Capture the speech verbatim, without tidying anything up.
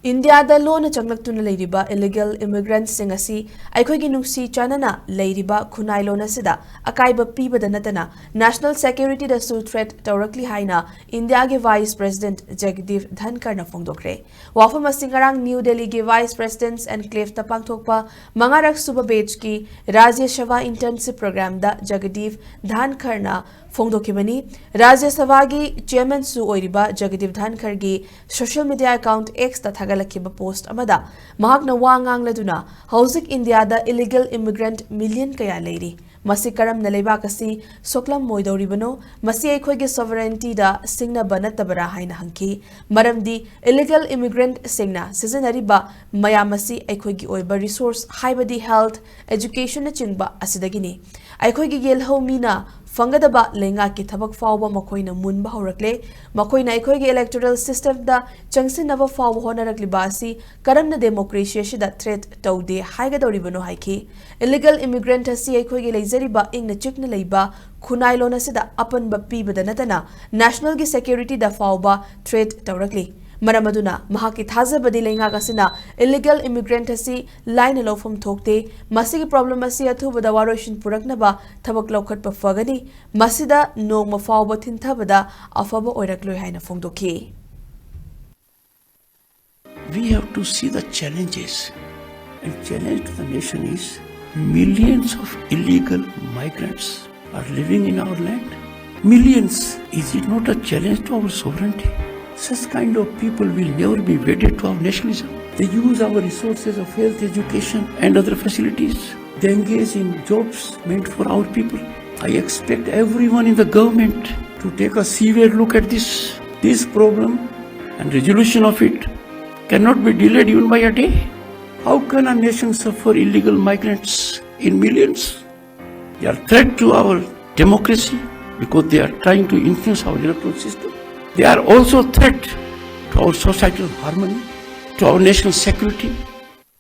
ꯏꯟꯗꯤꯌꯥꯗ ꯂꯣꯟꯅ ꯆꯪꯂꯛꯇꯨꯅ ꯂꯩꯔꯤꯕ ꯏꯂꯤꯒꯦꯜ ꯏꯃꯤꯒ꯭ꯔꯦꯟꯠꯁꯤꯡ ꯑꯁꯤ ꯑꯩꯈꯣꯏꯒꯤ ꯅꯨꯡꯁꯤ ꯆꯥꯟꯅꯅ ꯂꯩꯔꯤꯕ ꯈꯨꯟꯅꯥꯏꯂꯣꯟ ꯑꯁꯤꯗ ꯑꯀꯥꯏꯕ ꯄꯤꯕꯗ ꯅꯠꯇꯅ ꯅꯦꯁꯅꯦꯜ ꯁꯦꯀ꯭ꯌꯨꯔꯤꯇꯤꯗꯁꯨ ꯊ꯭ꯔꯦꯠ ꯇꯧꯔꯛꯂꯤ ꯍꯥꯏꯅ ꯏꯟꯗꯤꯌꯥꯒꯤ ꯚꯥꯏꯁ ꯄ꯭ꯔꯦꯁꯤꯗꯦꯟꯠ ꯖꯒꯗꯤꯞ ꯙꯟꯈꯔꯅ ꯐꯣꯡꯗꯣꯛꯈ꯭ꯔꯦ꯫ ꯋꯥꯐꯝ ꯑꯁꯤ ꯉꯔꯥꯡ ꯅ꯭ꯌꯨ ꯗꯦꯜꯂꯤꯒꯤ ꯚꯥꯏꯁ ꯄ꯭ꯔꯦꯁꯤꯗꯦꯟꯠꯁ ꯑꯦꯟꯀ꯭ꯂꯦꯚꯇ ꯄꯥꯡꯊꯣꯛꯄ ꯃꯉꯥꯔꯛ ꯁꯨꯕ ꯕꯦꯆꯀꯤ ꯔꯥꯖ꯭ꯌ ꯁꯚꯥ ꯏꯟꯇꯔꯟꯁꯤꯞ ꯄ꯭ꯔꯣꯒ꯭ꯔꯥꯝꯗ ꯖꯒꯗꯤꯞ ꯙꯟꯈꯔꯅ ꯐꯣꯡꯗꯣꯛꯈꯤꯕꯅꯤ꯫ ꯔꯥꯖ꯭ꯌ ꯁꯚꯥꯒꯤ ꯆꯦꯌꯔꯃꯦꯟꯁꯨ ꯑꯣꯏꯔꯤꯕ ꯖꯒꯗꯤꯞ ꯙꯟꯈꯔꯒꯤ ꯁꯣꯁꯤꯌꯦꯜ ꯃꯤꯗꯤꯌꯥ ꯑꯦꯀꯥꯎꯟꯠ ꯑꯦꯛꯁꯇ ꯊꯥꯒꯠꯂꯛꯈꯤꯕ ꯄꯣꯁꯠ ꯑꯃꯗ ꯃꯍꯥꯛꯅ ꯋꯥ ꯉꯥꯡꯂꯗꯨꯅ ꯍꯧꯖꯤꯛ ꯏꯟꯗꯤꯌꯥꯗ ꯏꯂꯤꯒꯦꯜ ꯏꯃꯤꯒ꯭ꯔꯦꯟꯠ ꯃꯤꯂꯤꯌꯟ ꯀꯌꯥ ꯂꯩꯔꯤ, ꯃꯁꯤ ꯀꯔꯝꯅ ꯂꯩꯕꯥꯛ ꯑꯁꯤ ꯁꯣꯛꯂꯝꯃꯣꯏꯗꯧꯔꯤꯕꯅꯣ? ꯃꯁꯤ ꯑꯩꯈꯣꯏꯒꯤ ꯁꯣꯚꯔꯦꯟꯇꯤꯗ ꯁꯤꯡꯅꯕ ꯅꯠꯇꯕꯔꯥ ꯍꯥꯏꯅ ꯍꯪꯈꯤ꯫ ꯃꯔꯝꯗꯤ ꯏꯂꯤꯒꯦꯜ ꯏꯃꯤꯒ꯭ꯔꯦꯟꯠꯁꯤꯡꯅ ꯁꯤꯖꯤꯟꯅꯔꯤꯕ ꯃꯌꯥꯝ ꯑꯁꯤ ꯑꯩꯈꯣꯏꯒꯤ ꯑꯣꯏꯕ ꯔꯤꯁꯣꯔꯁ ꯍꯥꯏꯕꯗꯤ ꯍꯦꯜꯊ, ꯑꯦꯖꯨꯀꯦꯁꯟꯅꯆꯤꯡꯕ ꯑꯁꯤꯗꯒꯤꯅꯤ꯫ ꯑꯩꯈꯣꯏꯒꯤ ꯌꯦꯜꯍꯧ ꯃꯤꯅ ꯐꯪꯒꯗꯕ ꯂꯩꯉꯥꯛꯀꯤ ꯊꯕꯛ ꯐꯥꯎꯕ ꯃꯈꯣꯏꯅ ꯃꯨꯟꯕ ꯍꯧꯔꯛꯂꯦ꯫ ꯃꯈꯣꯏꯅ ꯑꯩꯈꯣꯏꯒꯤ ꯏꯂꯦꯛꯇꯣꯔꯦꯜ ꯁꯤꯁꯇꯦꯝꯗ ꯆꯪꯁꯤꯟꯅꯕ ꯐꯥꯎꯕ ꯍꯣꯠꯅꯔꯛꯂꯤꯕ ꯑꯁꯤ ꯀꯔꯝꯅ ꯗꯦꯃꯣꯀ꯭ꯔꯦꯁꯤ ꯑꯁꯤꯗ ꯊ꯭ꯔꯦꯠ ꯇꯧꯗꯦ ꯍꯥꯏꯒꯗꯧꯔꯤꯕꯅꯣ ꯍꯥꯏꯈꯤ꯫ ꯏꯂꯤꯒꯦꯜ ꯏꯃꯤꯒ꯭ꯔꯦꯟꯠ ꯑꯁꯤ ꯑꯩꯈꯣꯏꯒꯤ ꯂꯩꯖꯔꯤꯕ ꯏꯪꯅ ꯆꯤꯛꯅ ꯂꯩꯕ ꯈꯨꯟꯅꯥꯏꯂꯣꯟ ꯑꯁꯤꯗ ꯑꯄꯟꯕ ꯄꯤꯕꯗ ꯅꯠꯇꯅ ꯅꯦꯁꯅꯦꯜꯒꯤ ꯁꯦꯀ꯭ꯌꯨꯔꯤꯇꯤꯗ ꯐꯥꯎꯕ ꯊ꯭ꯔꯦꯠ ꯇꯧꯔꯛꯂꯤ꯫ ꯃꯔꯝ ꯑꯗꯨꯅ ꯃꯍꯥꯛꯀꯤ ꯊꯥꯖꯕꯗꯤ ꯂꯩꯉꯥꯛ ꯑꯁꯤꯅ ꯏꯂꯤꯒꯦꯜ ꯏꯃꯤꯒ꯭ꯔꯦꯟꯠ ꯑꯁꯤ ꯂꯥꯏꯅ ꯂꯧꯐꯝ ꯊꯣꯛꯇꯦ꯫ ꯃꯁꯤꯒꯤ ꯄ꯭ꯔꯣꯕ꯭ꯂꯦꯝ ꯑꯁꯤ ꯑꯊꯨꯕꯗ ꯋꯥꯔꯣꯏꯁꯤꯟ ꯄꯨꯔꯛꯅꯕ ꯊꯕꯛ ꯂꯧꯈꯠꯄ ꯐꯒꯅꯤ꯫ ꯃꯁꯤꯗ ꯅꯣꯡꯃ ꯐꯥꯎꯕ ꯊꯤꯟꯊꯕꯗ ꯑꯐꯕ ꯑꯣꯏꯔꯛꯂꯣꯏ ꯍꯥꯏꯅ ꯐꯣꯡꯗꯣꯛꯈꯤ꯫ We have to see the challenges. And challenge to the nation is millions of illegal migrants are living in our land. Millions. Is it not a challenge to our sovereignty? Such kind of people will never be wedded to our nationalism. They use our resources of health, education, and other facilities. They engage in jobs meant for our people. I expect everyone in the government to take a severe look at this, this problem, and resolution of it cannot be delayed even by a day. How can a nation suffer illegal migrants in millions? They are threat to our democracy because they are trying to influence our electoral system. They are also threat to our societal harmony, to our national security.